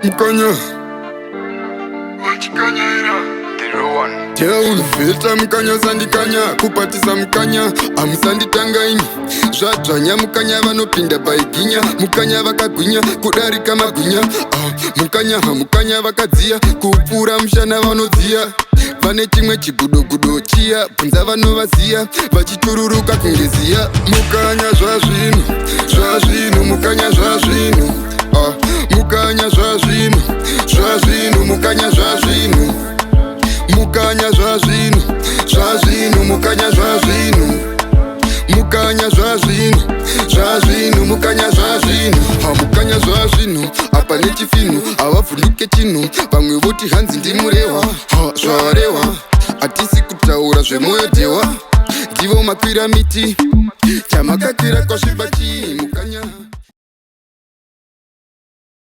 Mukanya. Vheta mukanya, sandikanya kupatisa mukanya, hamusanditanga imi. Zvadzvanya mukanya, vanopinda paiginya mukanya, vakagwinya kudarika magwinya. Ah, mukanya, hamukanya vakadziya kupfuura mushana, vanodziya vane chimwe chigudogudo chiya. Bvunza vanovaziya, vachitururuka kunge ziya. Mukanya zvazvinhu, zvazvinhu mukanya zvazvinhu. Ah, mukanya zvazvinhu, zvazvinhu mukanya zvazvinhu, mukanya zvazvinhu, zvazvinhu mukanya zvazvinhu, mukanya zvazvinhu, zvazvinhu mukanya zvazvinhu. Hamukanya zvazvinhu apa nechifinhu, havavhunduke chinhu. Vamwe voti hanzi ndimurehwa. Ha, zvarehwa, hatisi kutaura zvemwoyo dhewa. Ndivo makwira miti, chamakakwira kwasviba chii mukanya?